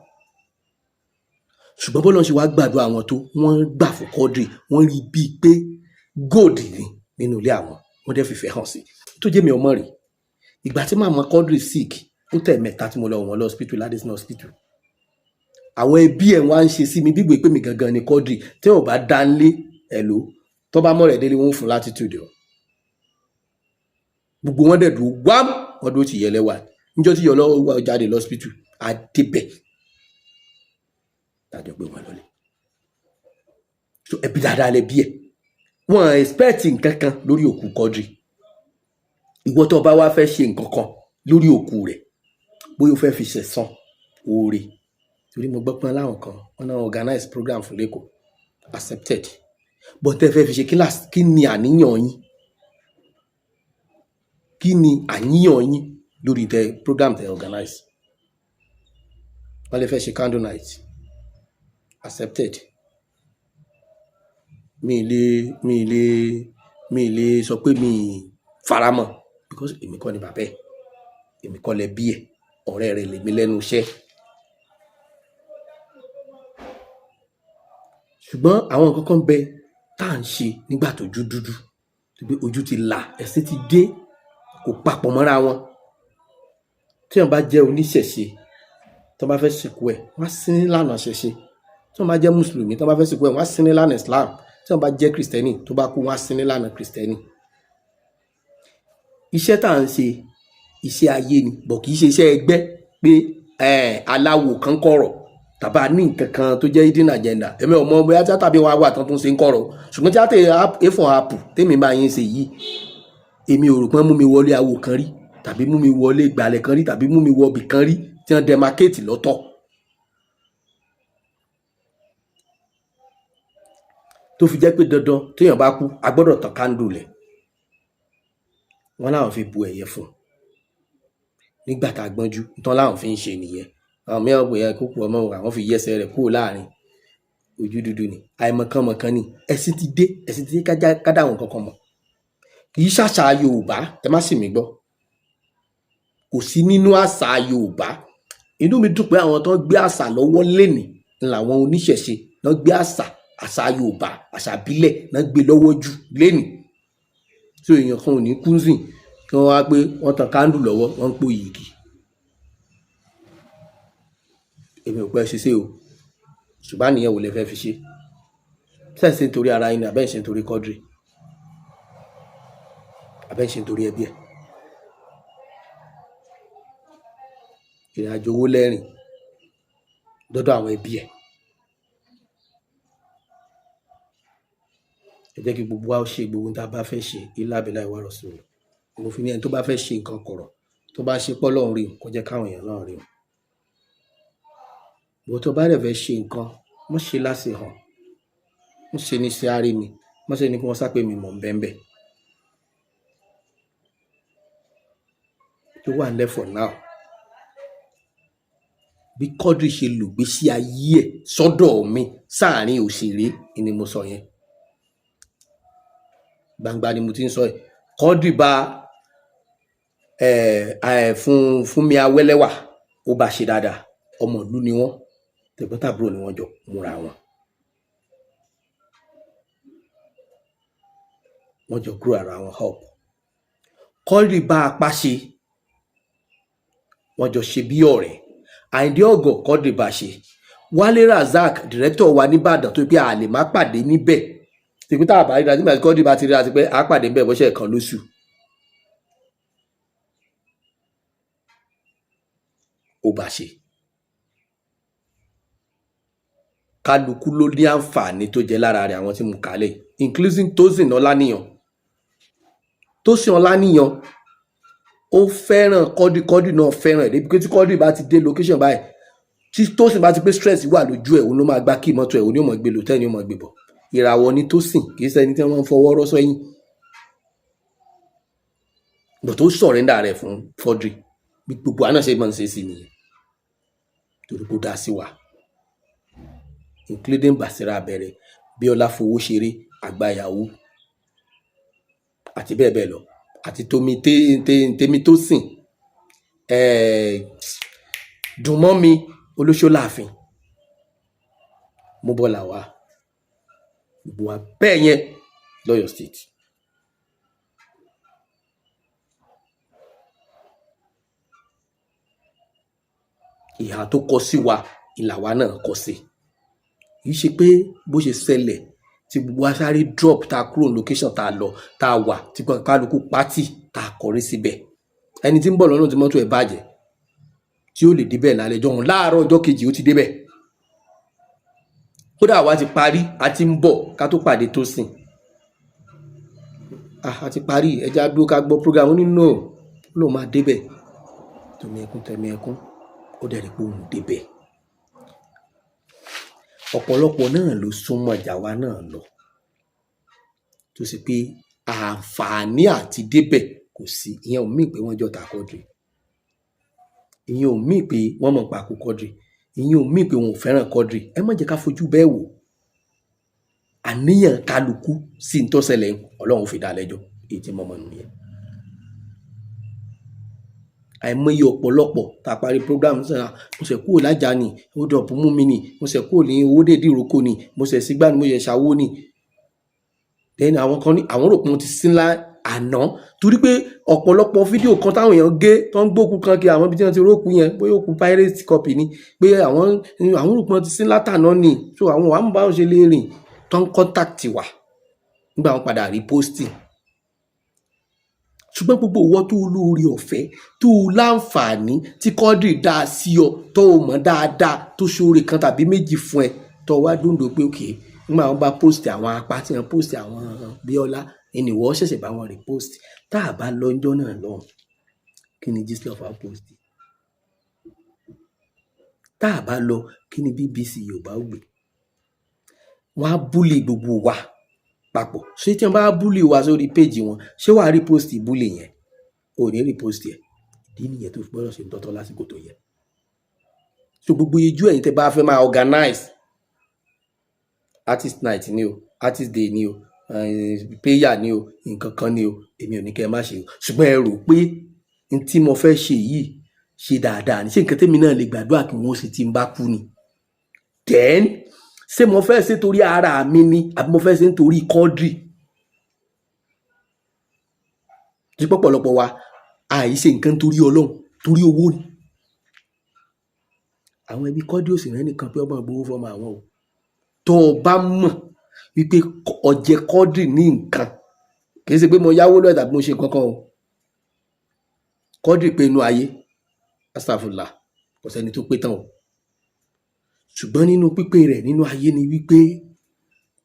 [SPEAKER 1] Ṣùgbọ́n bọ́lá ṣe wá gbàdúrà wọn tó, wọ́n gbà fún Quadri, wọ́n rí bíi pé gold ni nínú ilé àwọn, wọ́n dẹ́ fìfẹ́ hàn sí. Tó jẹ́ mi ọmọ rẹ̀, ìgbà tí màmá Quadri sick, ó tẹ̀ mẹ́ta tí mo lọ wọ́n lọ hospital, Ládísínà hospital. Àwọn ẹbí ẹ̀ wá ń ṣe sí mi bí gbé pé mi gangan ni Quadri. Tí wọn bá dá ń lé ẹ̀ ló tó bá mọ̀ rẹ̀ délé, wọn fún latitude o. Gbogbo wọn dẹ̀ dúró wám, wọn dúró ti yẹ lẹ́wà. Níjọ́ tí yọ lọ́wọ́ jáde lọ́sípítù, adébẹ̀ dájọ́ pé wọ́n lọlé. So ẹbí dáadáa lẹ bí ẹ, wọn expect nǹkan kan lórí òkú Quadri. Ìwọ tó bá wá fẹ́ ṣe nǹkan kan lórí òkú rẹ̀, bóyá o fẹ́ fi ṣẹ̀san oore, torí mo gbọ́ pé láwọn kan wọn náà organize program fún lẹ́kọ̀ọ́, accepted. But tẹ́ fẹ́ fi ṣe kíláàsì, kí ni àníyàn yín? Kí ni àníyàn yín lórí tẹ program tẹ organize? Wọ́n lè fẹ́ ṣe candle night, accepted. Mi lè sọ pé mi faramọ́, because èmi kọ́ ni bàbá ẹ̀, èmi kọ́ lẹ bí ẹ̀, ọ̀rẹ́ rẹ̀ lèmi lẹ́nu iṣẹ́. Ṣùgbọ́n àwọn nǹkan kan bẹ tá à ń ṣe nígbà tójú dúdú, pé ojú ti là, ẹ̀sìn ti dé, kò papọ̀ mọ́ra wọn. Tí wọ́n bá jẹ́ oníṣẹ̀ṣe, tí wọ́n bá fẹ́ sìnkú ẹ̀, wọ́n á sin nílànà ṣẹ̀ṣe. Tí wọ́n bá jẹ́ mùsùlùmí, tí wọ́n bá fẹ́ sìnkú ẹ̀, wọ́n á sin nílànà Islam. Tí wọ́n bá jẹ́ kìrìsìtẹ́nì, tó bá kú, wọ́n á sin nílànà kìrìsìtẹ́nì. Iṣẹ́ tá à ń ṣe, iṣẹ́ ayé ni, bọ̀ kì í ṣe iṣẹ́ ẹgbẹ́ pé aláwo kan kọ̀rọ̀ tàbá ní nǹkan kan tó jẹ́ hidden agenda. Èmi ò mọ bóyá tíátà bí wàá wà tán tó ń ṣe ń kọ̀rọ̀, ṣùgbọ́n tíátà A for apple tèmi máa yín ṣe yìí, èmi ò rò pé mú mi wọlé awo kan rí, tàbí mú mi wọlé ìgbàlẹ̀ kan rí, tàbí mú mi wọ ibì kan rí tí wọ́n demarcate lọ́tọ̀. Tó fi jẹ́ pé dandan téèyàn bá kú, a gbọ́dọ̀ tàn kándù lẹ̀. Wọ́n láwọn fi bu ẹ̀yẹ fún un nígbà tá a gbọ́njú tán, láwọn fi ń ṣe nìyẹn. Àwọn mìíràn pè é kókó ọmọ, àwọn fi yẹsẹ̀ rẹ̀ kúrò láàrin ojú dúdú ni, àìmọ̀kànmọ̀kàn ni. Ẹ̀sìn ti dé, ẹ̀sìn ti dé ká dá àwọn nǹkan kan mọ̀. Kì í ṣàṣà Yorùbá, ẹ má sì mí gbọ́, kò sí nínú àṣà Yorùbá. Inú mi dùn pé àwọn tó ń gbé àṣà lọ́wọ́ lénìí làwọn oníṣẹ̀ṣe náà gbé àṣà Yorùbá, àṣà ìbílẹ̀ náà gbé lọ́wọ́ jù lénìí. Tí èèyàn kan ò ní kú sìn kí wọ́n wá pé wọ́n tan kándù lọ́wọ́, wọ́n ń pò yìgì. Èmi ò pẹ́ ṣiṣẹ́ o, ṣùgbọ́n àníyàn wo lẹ fẹ́ fi ṣe? Ṣé ẹ̀ ń ṣe nítorí ara yín ni, àbẹ́ ń ṣe nítorí Quadri, àbẹ́ ń ṣe nítorí ẹbí ẹ̀? Ìrìn àjò owó lẹ́rìn dọ́dọ̀ àwọn ẹbí ẹ̀. Ẹ jẹ́ kí gbogbo wa ṣe gbogbo ohun tá a bá fẹ́ ṣe ilá abilá ìwà rọ̀ sí i. Mo fi ní ẹni tó bá fẹ́ ṣe nǹkan kọ̀rọ̀, tó bá ṣe pọ́lọ́run rí, kó jẹ́ káwọn èèyàn náà rí o. Ìwọ tó bá dẹ̀ fẹ́ ṣe nǹkan, má ṣe láṣehàn, má ṣe ní ṣe árí mi, má ṣe ní kí wọ́n sá pé mi mọ̀ ń bẹ́ẹ̀ tó wà nílẹ̀ for now. Bí Quadri ṣe lògbésí ayé ẹ̀ sọ́dọ̀ mi sáàrin òṣèré ni mo sọ yẹn. Gbangba ni mo ti ń sọ ẹ̀. Quadri bá ẹ̀ Fúnmi Awẹ́lẹ́wà, ó bá ṣe dáadáa. Ọmọ ìlú ni wọ́n, tẹ̀gbọ́n-tàbúrò ni wọ́n jọ múra wọn. Wọ́n jọ grow ara wọn up. Quadri bá apá ṣe, wọ́n jọ ṣe bí ọ̀rẹ́. Àyìndé Ọ̀gọ̀, Quadri bá ṣe. Wálé Razak, director wa nìbàdàn, tó pé a lè má pàdé níbẹ̀, tí pé tá a bá ríra nígbà tí Quadri bá ti ríra, ti pé a pàdé níbẹ̀ bọ́sẹ̀ kan lóṣù. Ó bá ṣe. Kálukú ló ní àǹfààní tó jẹ lára rẹ̀, àwọn tí mo kà lẹ̀, including Tosin Ọláníyan. Tosin Ọláníyan, ó fẹ́ràn Quadri, Quadri náà fẹ́ràn ẹ̀ débi pé tí Quadri bá ti dé location báyìí, tí Tosin bá ti pé stress wà lójú ẹ̀, òun ló máa gbá kí mọ́tò ẹ̀, òun ni ó mọ̀ gbé lò tẹ́ni ó mọ̀ gbé bọ̀. Ìràwọ̀ ni Tosin, kì í ṣẹni tí wọ́n ń fọwọ́ rọ́ sẹ́yìn. But ó surrender rẹ̀ fún Quadri. Bí gbogbo àná ṣe máa ń ṣe sí nìyẹn, torí kó dá sí wa, including Basira Abẹ́rẹ́, Bíọ́lá Fowóṣeré, Àgbà Yahoo àti bẹ́ẹ̀ bẹ́ẹ̀ lọ, àti Tomi Tèmi Tósìn, Dùnmọ́mi Olóṣó-Láàfin, Mọ́bọ́lá wa, gbogbo wa bẹ́ẹ̀ yẹn lọ́yọ̀ State. Ìhà tó kọ sí wa ìlà wa náà kọ sí. Kì í ṣe pé bó ṣe ṣẹlẹ̀ tí gbogbo wa sáré drop, tá a kúrò ní location tá a lọ, tá a wà, tí kálukú pátì, tá a kọrí síbẹ̀. Ẹni tí ń bọ̀ lọ́nà tí mọ́tò ẹ̀ bàjẹ́ tí ó lè débẹ̀ lálẹ́ ọjọ́ òun, láàárọ̀ ọjọ́ kejì ó ti débẹ̀. Kódà wa ti parí, a ti ń bọ̀ ká tó pàdé Tósìn. Ah, a ti parí, ẹja dúró ká gbọ́ program. Ó ní no, ó lóun máa débẹ̀. Tẹ̀mí ẹkún, tẹ̀mí ẹkún, ó dẹ̀ rí pé òun débẹ̀. Ọ̀pọ̀lọpọ̀ náà ló súnmọ́ ìjà wa náà lọ, tó sì pé àǹfààní àti débẹ̀ kò sí. Ìyẹn ò mí pé wọ́n jọ̀tá Quadri, ìyẹn ò mí pé wọ́n mọ̀ pàkó Quadri, ìyẹn ò mí pé wọn ò fẹ́ràn Quadri. Ẹ má jẹ́ ká fojú bẹ́ẹ̀ wò. Àníyàn kálukú sí ń tó ṣẹlẹ̀, Ọlọ́run fi dá lẹ́jọ́. Èyí tí mo mọ̀ nìyẹn. Àìmọye ọ̀pọ̀lọpọ̀ tá a parí program sọ̀rọ̀, mo ṣẹ̀ kúrò lájà ni, ó dọ̀pù mú mi ni, mo ṣẹ̀ kúrò ní owó dèdí ìrókò ni, mo ṣẹ̀ sígbà ni, mo ṣẹ̀ ṣàwó ni. Then àwọn kan ní àwọn rò pé wọ́n ti sin lá àná, torí pé ọ̀pọ̀lọpọ̀ fídíò kan táwọn èèyàn gé tó ń gbókù kan kí àwọn ibi tí wọ́n ti rókù yẹn, bóyá òkú pirate copy ni, pé àwọn rò pé wọ́n ti sin látàná ni. So àwọn wàá mú báwọn ṣe lè rìn tó ń contact wa nígbà wọn padà rí posting. Ṣùgbọ́n gbogbo ìwọ tó lóore ọ̀fẹ́, tó láǹfààní tí Quadri dá sí ọ, tó o mọ̀ dáadáa, tó ṣoore kan tàbí méjì fún ẹ, tó wá dúndò pé òkè nígbà wọn bá post àwọn apá tí wọn post àwọn Bíọ́lá, ìníwọ́ ṣẹ̀ṣẹ̀ bá wọn repost. Tá a bá lọ́njọ́ náà lọ́hùn, kí ni Gistlover post? Tá a bá lọ, kí ni BBC Yorùbá ó gbé? Wọ́n á búlì gbogbo wa papọ̀. Ṣé tí wọ́n bá búlì wa sórí péjì wọn, ṣé wàá repost búlì yẹn? O ò ní repost ẹ̀. Ìdí nìyẹn tó fi gbọ́dọ̀ ṣe tọ́tọ́ lásìkò tó yẹ. So gbogbo ijú ẹ̀yin tẹ́ bá fẹ́ máa organize artist night ni o, artist day ni o, prayer ni o, nǹkan kan ni o, èmi ò ní kẹ́ ẹ má ṣe o. Ṣùgbọ́n ẹ rò pé n tí mo fẹ́ ṣe yìí ṣe dáadáa ni, ṣé nǹkan tẹ́mi náà lè gbàdúrà kí wọ́n ṣe tí n bá kú ni? Then ṣé mo fẹ́ ṣe torí ara mi ni àbí mo fẹ́ ṣe nítorí Quadri? Tí pọ̀pọ̀lọpọ̀ wa àìṣe nǹkan torí Ọlọ́run, torí owó ni. Àwọn ẹbí Quadri ò sì rẹ́ nìkan pé ọmọ ìgbowó fọmọ àwọn o. Tó o bá mọ̀ wípé ọjẹ́ Quadri ní nǹkan, kì í ṣe pé mo yáwó lọ́ọ̀ tàbí mo ṣe nǹkan kan o. Quadri pé inú ayé, astagfirullah, kò sẹ́ni tó pé tán o. Ṣùgbọ́n nínú pípé rẹ̀ nínú ayé ni wípé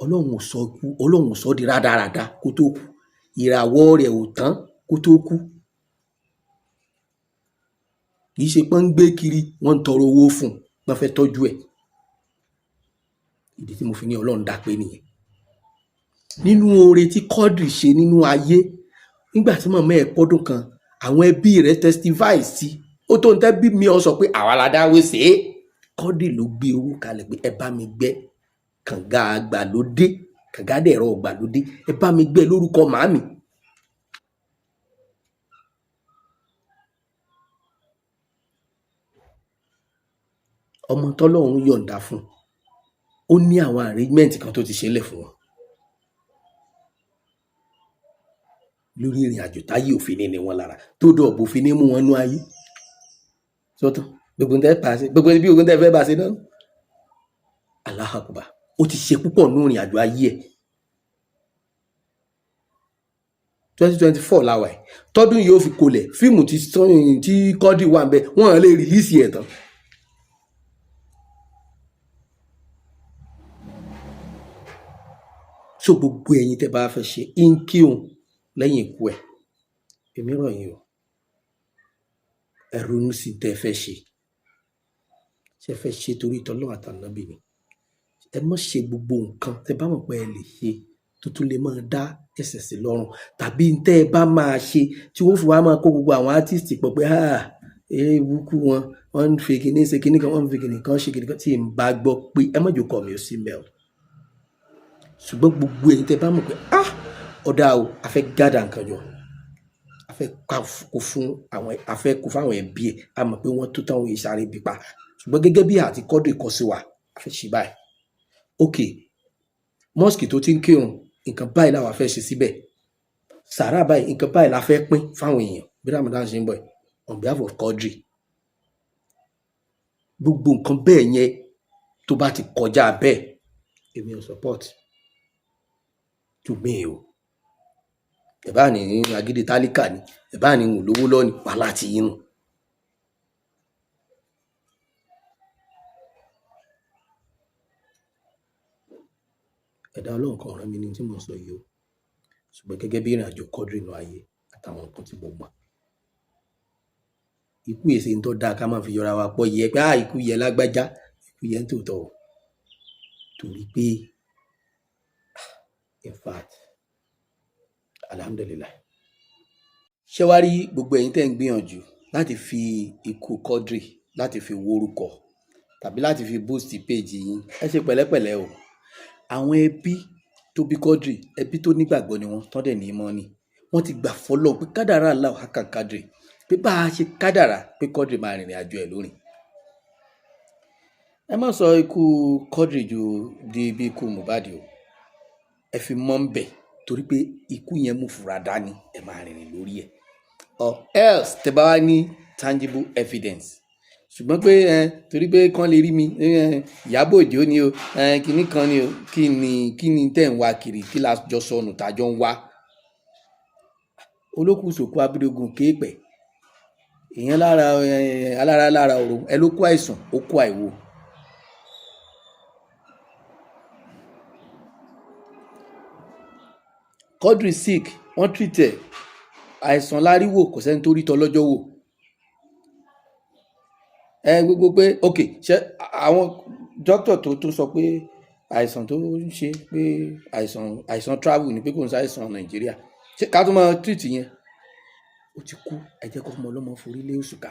[SPEAKER 1] Ọlọ́run ò sọ kú, Ọlọ́run ò sọ di rádaràda kó tó kú, ìràwọ̀ rẹ̀ ò tán kó tó kú. Kì í ṣe pé ń gbé kiri, wọ́n ń tọrọ owó fún un, wọ́n fẹ́ tọ́jú ẹ̀. Ìdí tí mo fi ní Ọlọ́run dá pé nìyẹn. Nínú oore tí Quadri ṣe nínú ayé, nígbà tí màmá ẹ̀ pọ́dún kan, àwọn ẹbí rẹ̀ testify sí ó tó ń tẹ́ bí mi ọ sọ pé àwa la dáwọ́ sí é. Quadri ló gbé owó kalẹ̀ pé ẹ bá mi gbẹ́ kànga àgbàlódé, kànga dẹ̀rọ àgbàlódé, ẹ bá mi gbẹ́ lórúkọ màámi. Ọmọ tọ́lọ́run yọ̀ǹda fún ó ní àwọn arrangement kan tó ti ṣe lẹ̀ fún wọn lórí ìrìn àjò táyé òfin ní wọn lára tó dọ̀ bòfin ní mú wọn nú ayé sọ́tọ̀ gbogbo tẹ́ pa ṣe, gbogbo bí ogun tẹ́ fẹ́ bá ṣe náà. Allahu Akbar, ó ti ṣe púpọ̀ nú ìrìn àjò ayé ẹ̀. 2024 làwà ẹ̀, tọ́dún yìí ó fi kolẹ̀. Fíìmù tí Quadri wà ń bẹ, wọ́n lè release ẹ̀ tán. So gbogbo ẹ̀yin tẹ́ bá fẹ́ ṣe ínkíhun lẹ́yìn ikú ẹ̀, èmi rọ̀ yín o, ẹ ronú sí tẹ́ ẹ fẹ́ ṣe. Ṣé ẹ fẹ́ ṣe torí tọlọ́run àtànábì ni? Ẹ má ṣe gbogbo nǹkan tẹ́ bá mọ̀ pé ẹ lè ṣe tó tún lè máa dá ẹ̀ṣẹ̀ sí lọ́rùn, tàbí tẹ́ ẹ bá máa ṣe tí wọ́n fi wá máa kó gbogbo àwọn artist pọ̀ pé eré ibùkún wọn, wọ́n ń fi kinní ṣe kinní kan, wọ́n ń fi kinní kan ṣe kinní kan, tí n bá gbọ́ pé ẹ má jòkó mi ò sí mẹ́ o. Ṣùgbọ́n gbogbo ẹ̀yin tẹ́ bá mọ̀ pé ọ̀dà o, a fẹ́ gádà nǹkan jọ, a fẹ́ kó fún àwọn, a fẹ́ kó fáwọn ẹbí ẹ̀, a mọ̀ pé wọ́n tó táwọn ìsàrè bí pa, ṣùgbọ́n gẹ́gẹ́ bí àti Quadri kọ sí wa, a fẹ́ ṣe báyìí. Ok, mosque tó ti ń kírun, nǹkan báyìí làwa fẹ́ ṣe síbẹ̀, sàrà báyìí, nǹkan báyìí la fẹ́ pín fáwọn èèyàn bí Ramadan ṣe ń bọ̀ on behalf of Quadri. Gbogbo nǹkan bẹ́ẹ̀ yẹn tó bá ti kọjá bẹ́ẹ̀, èmi ò support to me o. Ẹ bá ní agídí tálíkà ni, ẹ bá ní n ò lówó lọ́ni, wàhálà ti yín nù. Ẹ̀dá Ọlọ́run kan rán mi ní tí mò ń sọ yìí o, ṣùgbọ́n gẹ́gẹ́ bí ìrìn àjò Quadri nínú ayé àtàwọn nǹkan tí mo mọ̀, ikú èsè ń tọ́ da ká máa fi yọra wa pọ̀ yẹ pé ikú yẹ lágbájá, ikú yẹ ń tòótọ́ o, torí pé in fact alhamdulillah. Ṣé wàá rí gbogbo ẹ̀yin tẹ́ ń gbìyànjú láti fi ikú Quadri láti fi wórúkọ tàbí láti fi boost page yín, ẹ ṣe pẹ̀lẹ́pẹ̀lẹ́ o. Àwọn ẹbí tó bí Quadri, ẹbí tó nígbàgbọ́ ni wọ́n, tán dẹ̀ ní mọ́nì. Wọ́n ti gbà fọ́lọ́ pé kádàrá Allahu hakan Quadri, pé bá a ṣe kádàrá pé Quadri máa rìnrìn àjò ẹ̀ lónìí. Ẹ má sọ ikú Quadri ju di bí ikú Mohbad o, ẹ fi mọ́ ń bẹ̀ torí pé ikú yẹn mú fura dání, ẹ máa rìnrìn lórí ẹ̀, or else tẹ́ bá wá ní tangible evidence. Ṣùgbọ́n pé ẹ torí pé kán lè rí mi, Ìyábọ̀ Òjó ni o, kinní kan ni o, kí ni tẹ́ ń wá kiri, kí la jọ sọnù tàjọ ń wá? Olókùú sòkú abídógún kéèpẹ̀ èèyàn lára alára lára òru, ẹ ló kó àìsàn, ó kó àìwo. Quadri sick, wọ́n treat ẹ̀, àìsàn láríwò, kò sẹ́ni tó rí tọlọ́jọ́ wò. Ẹ gbogbo pé ok, ṣe àwọn doctor tó sọ pé àìsàn tó ń ṣe pé àìsàn travel ni, pé kò ń ṣàìsàn Nàìjíríà, ṣé ká tó máa treat yẹn? Ó ti kú, ẹ jẹ́ kó ọmọ ọlọ́mọ forí lé òṣùká.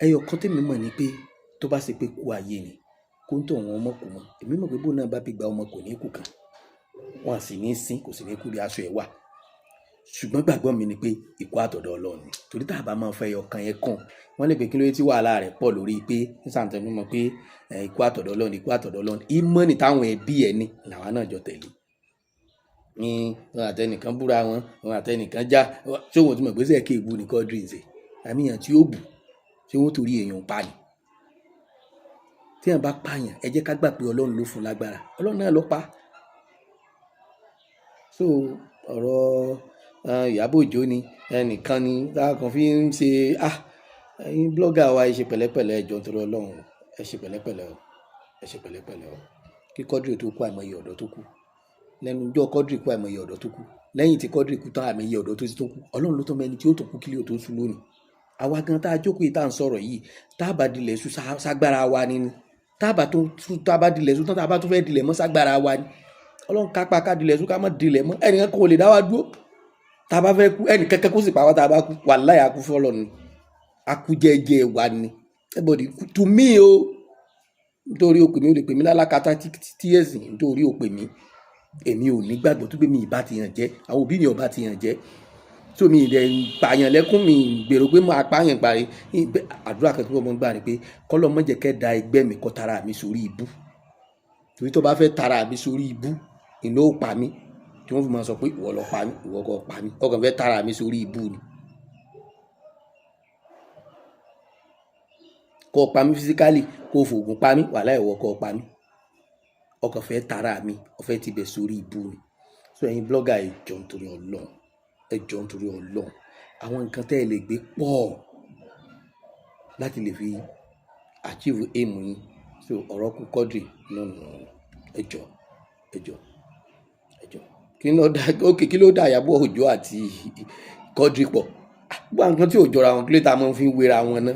[SPEAKER 1] Ẹyọ kan tèmi mọ̀ ni pé tó bá ṣe pé kú ayé ni, kó ń tọ̀ wọ́n ọmọ kù mọ́. Èmi mọ̀ pé bóun náà bá bí gba ọmọ kò ní kú kan, wọn sì ní sín, kò sì ní kú bí aṣọ ẹ̀ wà. Ṣùgbọ́n gbàgbọ́ mi ni pé ikú àtọ̀dọ̀ Ọlọ́run ni, torí tá a bá máa fẹ́ yọ kan yẹn kàn wọ́n lè pé kí ló dé tí wàhálà rẹ̀ pọ̀ lórí pé nísàntẹ́nu mọ̀ pé ikú àtọ̀dọ̀ Ọlọ́run, ikú àtọ̀dọ̀ Ọlọ́run. Ìmọ̀ni táwọn ẹbí ẹ̀ ní làwa náà jọ tẹ̀lé ní wọn àtẹnìkan búra wọn, wọn àtẹnìkan já. Ṣé wọn ti mọ̀ pé sẹ́ẹ̀kì èbú ni Quadri ń ṣe? Àmì èèyàn tí ó bù, ṣé wọ́n torí èèyàn pa ni? Tí èèyàn bá pààyàn, ẹ jẹ́ ká gbà pé Ọlọ́run ló fún lágbára, Ọlọ́run náà ló pa. So ọ̀rọ̀ Ìyábọ̀ Òjó ni ẹnìkan ni táwọn kan fi ń ṣe, ẹ̀yin blogger wa, ẹ ṣe pẹ̀lẹ́pẹ̀lẹ́, ẹ jọ̀ọ́ nítorí Ọlọ́run, ẹ ṣe pẹ̀lẹ́pẹ̀lẹ́ o, ẹ ṣe pẹ̀lẹ́pẹ̀lẹ́ o. Kí Kí Quadri tó kú, àìmọye ọ̀dọ́ tó kú. Lẹ́nu ọjọ́ Quadri kú, àìmọye ọ̀dọ́ tó kú. Lẹ́yìn tí Quadri kú tán, àìmọye ọ̀dọ́ tó ti tó kú. Ọlọ́run ló tó mọ ẹni tí ó tó kú kílẹ̀ ó tó sú lónìí. Àwa gan tá a jókòó yìí tá à ń sọ̀rọ̀ yìí, tá a bá dilẹ̀ sú ságbára wa ni tá a bá tó tá a bá dilẹ̀ sú tán, tá a bá tó fẹ́ dilẹ̀ mọ́, ságbára wa ni. Ọlọ́run kápá ká dilẹ̀ sú, ká má dilẹ̀ mọ́. Ẹnìkan kò lè dá wa dúró. Tá a bá fẹ́ kú, ẹnì kankan kó sì pa wá. Tá a bá kú, wàláhì, a kú fọlọ́ ni, a kú jẹ́jẹ́ wa ni. Everybody to me o, nítorí o pè mí, o lè pè mí lálákatá tí ẹ̀sìn, nítorí o pè mí, èmi ò ní gbàgbọ́ tó gbé mi ìbá ti yàn jẹ́, àwọn òbí mi ò bá ti yàn jẹ́ tó mi ìdẹ̀ pààyàn lẹ́kún. Mi gbèrò pé máa pààyàn parí. Àdúrà kan tí wọ́n mọ̀ ń gbà ni pé kọ́lọ́ mọ̀ jẹ́ kẹ́ da ẹgbẹ́ mi kọ́ tara mi sórí ibú, torí tó bá fẹ́ tara mi sórí ibú, ìlú ó pa mí, tí wọ́n fi máa sọ pé ìwọ lọ pa mí, ìwọ kọ́ pa mí, ọkàn fẹ́ tara mi sórí ibú ni. Kọ́ pa mí physically, kó fògùn pa mí, wàhálà, ìwọ kọ́ pa mí, ọkàn fẹ́ tara mi, ó fẹ́ tibẹ̀ sórí ibú ni. So ẹ̀yin blogger, ẹ jọ̀ọ́ nítorí Ọlọ́run, ẹ jọ̀ọ́ nítorí Ọlọ́run, àwọn nǹkan tẹ́ ẹ lè gbé pọ̀ láti lè fi achieve aim yín. So ọ̀rọ̀ kú Quadri, no, no, no, ẹ jọ̀ọ́, ẹ jọ̀ọ́, ẹ jọ̀ọ́. Kí ló dá? Okay, kí ló dá Ìyábọ̀ Òjó àti Quadri pọ̀? Gbogbo àwọn nǹkan tí ò jọra wọn, kí ló tá a máa fi ń wéra wọn ná?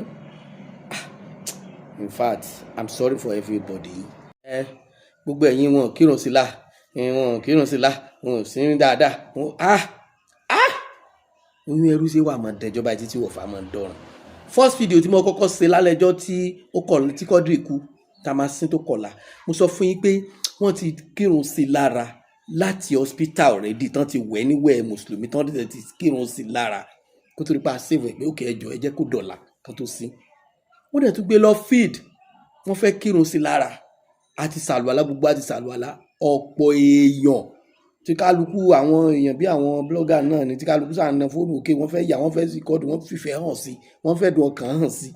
[SPEAKER 1] In fact, I'm sorry for everybody. Ẹ gbogbo ẹ̀yin wọn kírun sí la, wọn kírun sí la, wọn ò sí dáadáa wọn. Ah ah, oyún ẹrú ṣe wà máa dẹjọba títí wọ̀fà máa dọ̀ràn. First video tí mo kọ́kọ́ ṣe lálẹ́jọ́ tí ó kọ̀ tí Quadri kú, tá a máa sin tó kọ̀la, mo sọ fún yín pé wọ́n ti kírun sí lára láti hospital already, tán ti wẹ̀ níwẹ̀ mùsùlùmí, tán ti kírun sí lára kó tó rí pa save ẹ̀ pé òkè, ẹjọ́ ẹ jẹ́ kó dọ̀là kan tó sin. Wọ́n dẹ̀ tún gbé lọ field, wọ́n fẹ́ kírun sí lára, àti sàlùwàlá, gbogbo àti sàlùwàlá. Ọ̀pọ̀ èèyàn tí kálukú, àwọn èèyàn bí àwọn blogger náà ni, tí kálukú sáà ń na fóònù òkè, wọ́n fẹ́ yà, wọ́n fẹ́ record, wọ́n fìfẹ́ hàn sí, wọ́n fẹ́ dùn ọkàn hàn sí.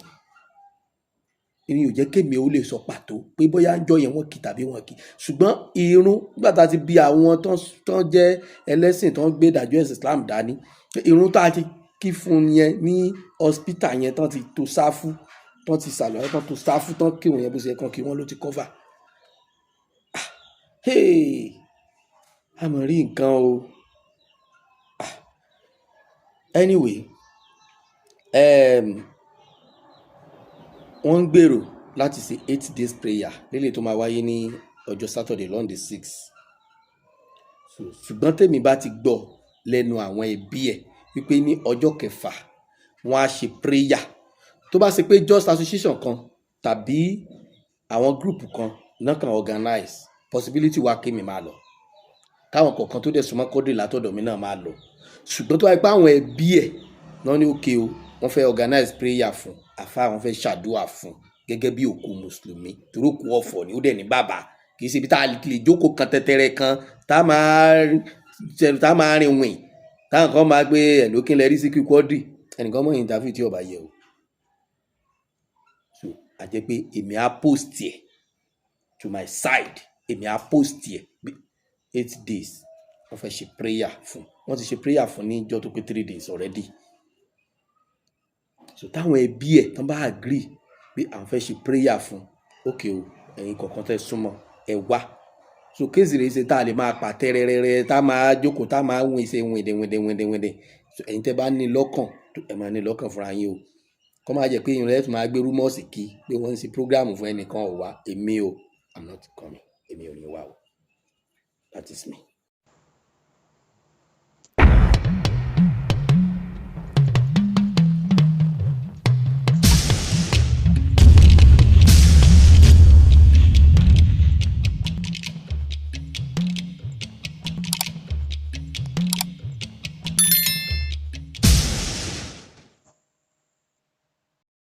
[SPEAKER 1] Ìyẹn ò jẹ́ kémi ó lè sọ pàtó pé bóyá ń jọ yẹn wọ́n kì tàbí wọ́n kì. Ṣùgbọ́n irun, nígbà tá a ti bi àwọn tán jẹ́ ẹlẹ́sìn, tán gbé ìdájọ́ ẹ̀sìn Islam dání, irun tá a ti kí fún yẹn ní hospital yẹn, tán ti to sáfù, tán ti sàlùwàlá, tán to sáfù, tán kírun yẹn bó ṣe yẹ kán kí wọ́n, ló ti cover. Ah, hey, a mọ̀ rí nǹkan o. Ah, anyway, wọ́n ń gbèrò láti ṣe 8 days prayer lélẹ̀ tó máa wáyé ní ọjọ́ Saturday, on the 6. Ṣùgbọ́n tèmi bá ti gbọ́ lẹ́nu àwọn ẹbí ẹ̀ wípé ní ọjọ́ kẹfà wọ́n á ṣe prayer, tó bá ṣe pé just association kan tàbí àwọn group kan náà kàn organize, possibility wà kémi máa lọ, káwọn kọ̀ọ̀kan tó dẹ̀ súnmọ́ Quadri látọ̀dọ̀ mi náà máa lọ. Ṣùgbọ́n tó wáyé pé àwọn ẹbí ẹ̀ náà ní òkè o, wọ́n fẹ́ organize prayer fún àfa, wọ́n fẹ́ ṣàdúrà fún gẹ́gẹ́ bí òkú mùsùlùmí, torí òkú ọ̀fọ̀ ni ó dẹ̀ ní bàbá, kì í ṣe ibi tá a lè jókòó kan tẹ́tẹ́rẹ́ kan tá a máa rìn wìn, táwọn kan máa gbé ẹ̀ lókè lẹ́rí sí kíkú Quadri, ẹnìkan mọ̀ interview tí ó bá yẹ o. So a jẹ́ pé èmi á post ẹ̀ to my side, èmi á post ẹ̀ 8 days wọ́n fẹ́ ṣe prayer fún. Wọ́n ti ṣe prayer fún ní ìjọ́ tó pé 3 days already. So táwọn ẹbí ẹ̀ tán bá agree pé àwọn fẹ́ ṣe prayer fún, okay o, ẹ̀yin kọ̀ọ̀kan tẹ́ súnmọ́ ẹ wá. So case rèé ṣe tá a lè máa pa tẹ́rẹ́rẹ́rẹ́, tá a máa jókòó, tá a máa wìn ṣe wìndìn wìndìn wìndìn wìndìn. So ẹ̀yin tẹ́ bá ní lọ́kàn, ẹ máa ní lọ́kàn fúnra yín o, kọ́ máa jẹ́ pé ìrìn ẹ̀ tún máa gbé rumours kí pé wọ́n ń ṣe program fún ẹnìkan ò wá. Èmi o, I'm not coming, èmi ò ní wá o. That is me.